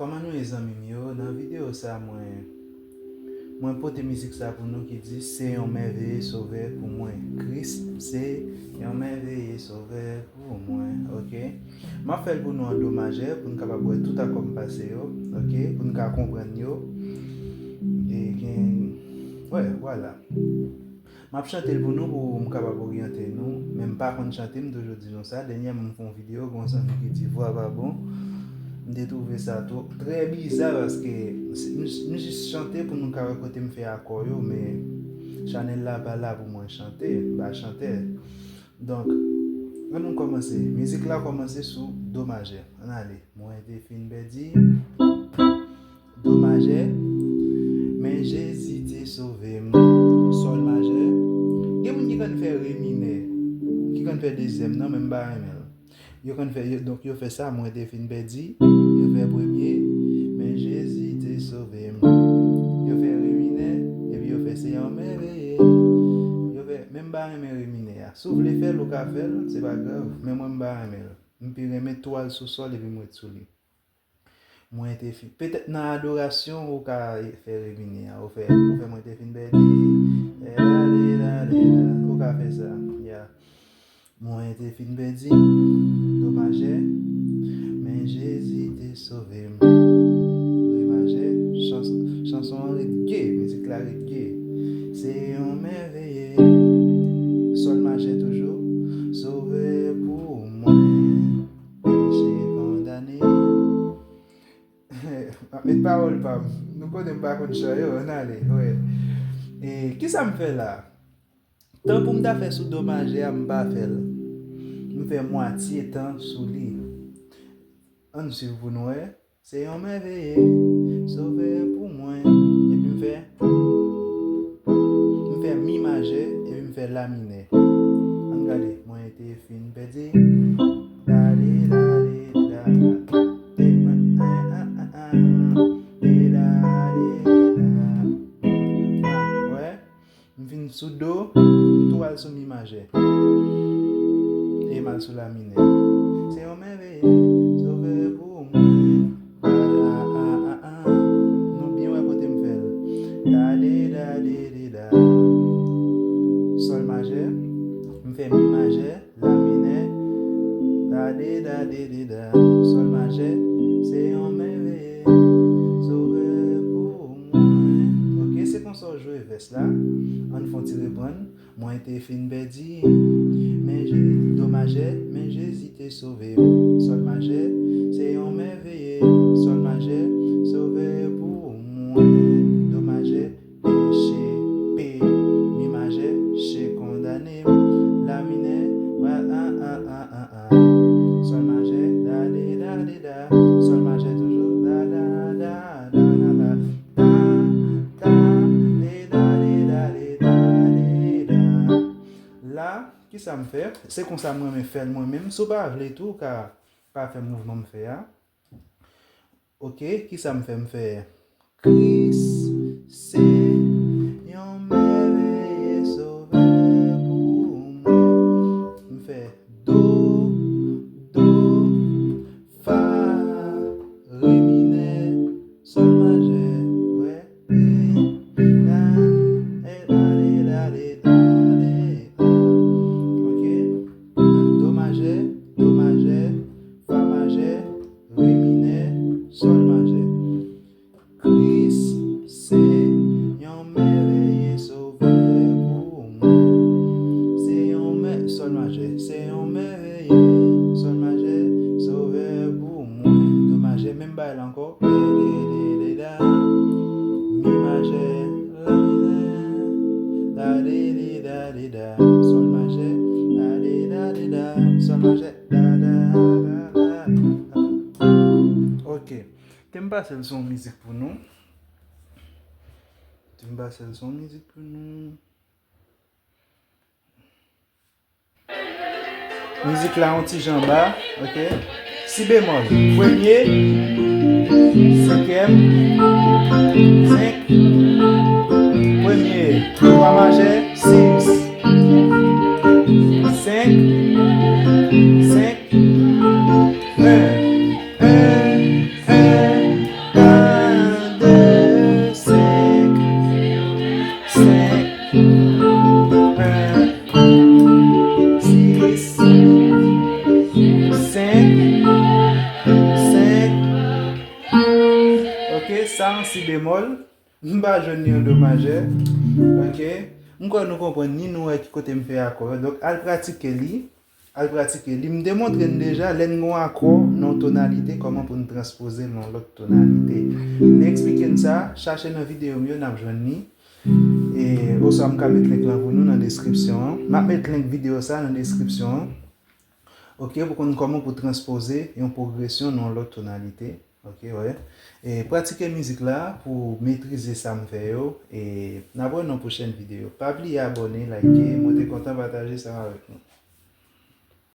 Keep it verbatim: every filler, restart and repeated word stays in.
Kòman nou ye, zanmi m yo? Nan videyo sa, mwen, mwen pote mizik sa pou nou ki di, Se yon mèveye sovè pou mwen. Kris se yon mèveye sovè pou mwen, oke? M ap fè l pou nou an do majè, pou n kapab wè tout akò m pase yo, oke? Pou n ka konprann yo. E gen, wè, vwala. M ap chante l pou nou, pou m kapab oryante nou, men m pa konn chante, m toujou di nou sa. Dènyèman, m fè yon videyo, gen yon zanmi ki di vwa pa bon. M te twouve sa twò, trè biza, paske m, m jis chante pou nou ka wè kote m fè akò yo, men chanèl la pa la pou mwen chante, m pa chantè. Donk, ann nou kòmanse. Mizik la kòmanse sou do majè. Ann ale. Mwen te fin pèdi do majè, men Jezi te sove m. Sòl majè. Gen moun ki konn fè re minè, ki konn fè dezyèm nan, men m pa renmen l. Yo konn fè, yo, donk yo fè sa, mwen te fin pèdi, yo fè premye, men Jezi te sove m. Yo fè re minè, epi yo fè se yon mèveye. Yo fè, men m pa renmen re minè a. Si w vle fè l, ou ka fè l, se pa grav, men mwen m pa renmen l. M pi renmen twal sou sòl epi m ret sou li. Mwen te fin. Petèt nan adorasyon, ou ka fè re minè a. Ou fè, ou fè mwen te fin pèdi. Ou ka fè sa. Ya. Mwen te fin pèdi. Do majè. Men Jezi te sove m. Re majè. Chans, chanson an ret gay. Mizik la ret gay. Se yon mèveye. Sòl majè toujou. Sovè pou mwen. Peche kondane. M ap met pawòl pa m. Nou konnen m pa konn chan yo, ann ale, wè. E kisa m fè la? Tan pou m ta fè sou do majè a, m pa fè l. M fè mwatye tan sou li. Ann swiv pou nou wè. Se yon mèveye, sovè pou mwen. Epi m fè, m fè mi majè, epi m fè la minè. Ann gade, mwen te fin pèdi. Dade, dade, da. Te, mwen, an, an, an, an. Te, dade, da. Wè. M vin sou do, m tou al sou mi majè. E m al sou la minè. Se yon mèveye, sovè pou mwen. A, a, a, a, a. Nou byen wè kote m fè l. Dade, dade, de, da. Sòl majè, m fè mi majè, la minè. Dade, dade, de, da. Sòl majè, se yon mèveye, sovè pou mwen. Oke, se konsa w jwe vès la. Ann fè yon ti reprann. Mwen te fin pèdi, men Je-, do majè, men Jezi te sove m. Sòl majè, se yon mèveye. Sòl majè, sovè pou mwen. Do majè, peche, pe, mi majè, che kondane m. La minè, wa, a, a, a, a, a. Sòl majè, da, de, da, de, da. Sòl majè toujou, da, da, da, da, da, da. Ta, ta, de, da, de, da, de, da, de, da. La, kisa m fè? Se konsa mwen renmen fè l mwen menm. Si w pa vle tou, w ka pa fè mouvman m fè a. Oke, kisa m fè? M fè Kris se yon mèveye sovè pou mwen. M fè do, do, fa, re minè, sòl majè, wè, re, la, e, la, re, la, re, la, re, a. Oke? Do majè, do majè, fa majè, re minè, sòl majè. Kris se yon mèveye sovè pou mwen. Se yon mè-, sòl majè. Se yon mèveye, sòl majè, sovè pou mwen. Do majè, menm bagay la ankò. De, de, de, de, da. Mi majè, la minè. Da, de, de, da, de, da. Sòl majè. Da, de, da, de, da. Sòl majè. Da, da, da, da, da. Ok. Te m pase l sou yon mizik pou nou. Te m pase l sou yon mizik pou nou. Mizik la yon ti jan ba, ok? Si bemòl, premye, senkyèm, senk, premye, twa majè, sis, senk, senk, en, en, en, Sa yon si bemòl, m pa jwenn li yon do majè. Ok? M kwè nou konprann li, nou wè ki kote m fè akò yo. Donk, al pratike li. Al pratike li. M te montre n deja, lè n gen yon akò nan yon tonalite, kòman pou n transpoze l nan yon lòt tonalite. M te eksplike n sa, chache nan videyo m yo, n ap jwenn li. E, oswa m ka met link lan pou nou nan deskripsyon an. M ap met link videyo sa nan deskripsyon an. Ok, pou konn kòman pou transpoze yon pwogresyon nan yon lòt tonalite. Ok, wè. E pratike mizik la pou metrize sa m fè yo. E n ap wè nan pwochèn videyo. Pa bliye abòne, like, mwen te kontan pataje sa avèk nou.